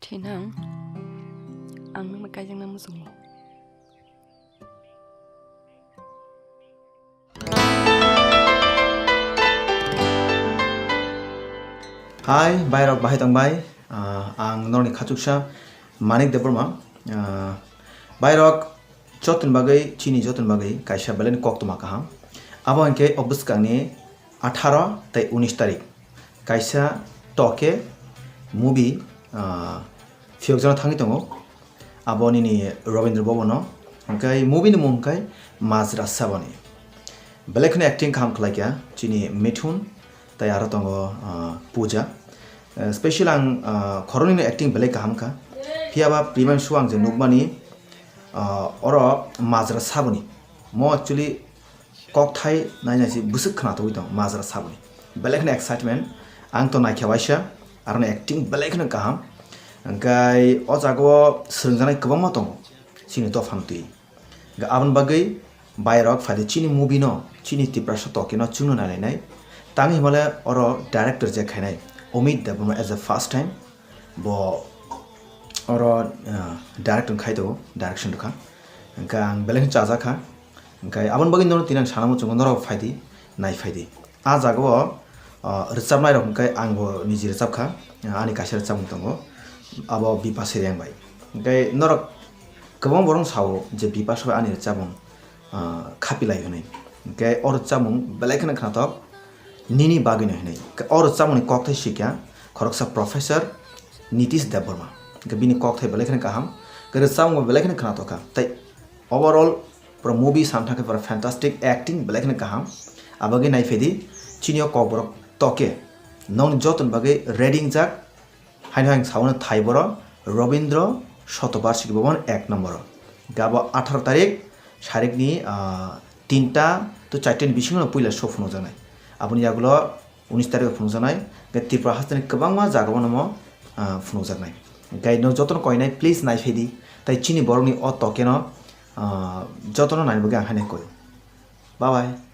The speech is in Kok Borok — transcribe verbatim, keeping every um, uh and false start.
Khe nang, ang nokno kaijakna muchungo. Hai, bairok bahai tongbai. Ah, ang norni khachuksa Manik Debbarma. Ah, bairok, jotoni bagwi, chini jotoni bagwi kaisa belai koktwma kaham. Abo hinkhe o bwskangni atharo tei unis tarik kaisa toke movie, ah, phiyokjakna thangwi tongo. Abo nini Rabindra Bhavan o. Hinkhe movie ni mung hinkhe Majra Saboni. Belai kheno acting kaham khlaikha chini Mithun tei aro tongo, ah, Pooja. Eh, special ang, ah, khoroknwino acting belai kaham kha. Phiyaba previous show ang je nukmani, ah, oro Majra Saboni. Mo actually kokthai nainai se bwswk khwnatugwi tong Majra Saboni. Belai kheno excitement. Ang to naikha waisa, aroni acting belai kheno kaham. Hinkhe o jagao swrwngjaknai kwbangma tongo chini dophano twi. Hinkhe aboni bagwi bairok phaidi chini movie no, chini Tiprasa tokeno chwngno nailainai. Tangwi himale oro director je khainai Amit Debbarma as a first time. Bo oro, ah, director khai tongo, direction rwkha. Hinkhe ang belai kheno chajakha. Hinkhe aboni bagwi norok tini ang sana muchungo, norok phaidi, nai phaidi. A jagao, ah, rwchapnairok hinkhe ang bo niji rwchapkha, ah, ani kaisa rwchapmung tongo, abo Bipasha Reang bai. Hinkhe norok kwbangma borok sao je Bipasha bai ani rwchapmung, ah, khapilai hwnwi. Hinkhe o rwchapmung belai kheno khnatok, nini bagwino hwnwi. Hinkhe o rwchapmungni kokthai sikha khoroksa Professor Nitish Debbarma. Hinkhe bini kokthai belai kheno kaham, hinkhe rwchapmung belai kheno khnatok kha. Tei overall pura movie san thangkhe pura fantastic, acting belai kheno kaham. Abagwi nai phaidi, chini o kokborok toke nokni jotoni bagwi ready wngjak. Haino ang saono thai borok Rabindra Shatobarshiki Bhavan ek number o. Gabo atharo tarik sarikni, ah, tinta to charta ni bisingo puila show phunukjaknai. Aboni yagulo unis tarikh o phunukjaknai, hinkhe Tripura hasteni kwbangma jagao no mo, ah, phunukjaknai. Hinkhe no jotono koinai please nai phaidi, tei chini borokni o tokeno, ah, jotono naina bagwi ang haino koi. Bye bye.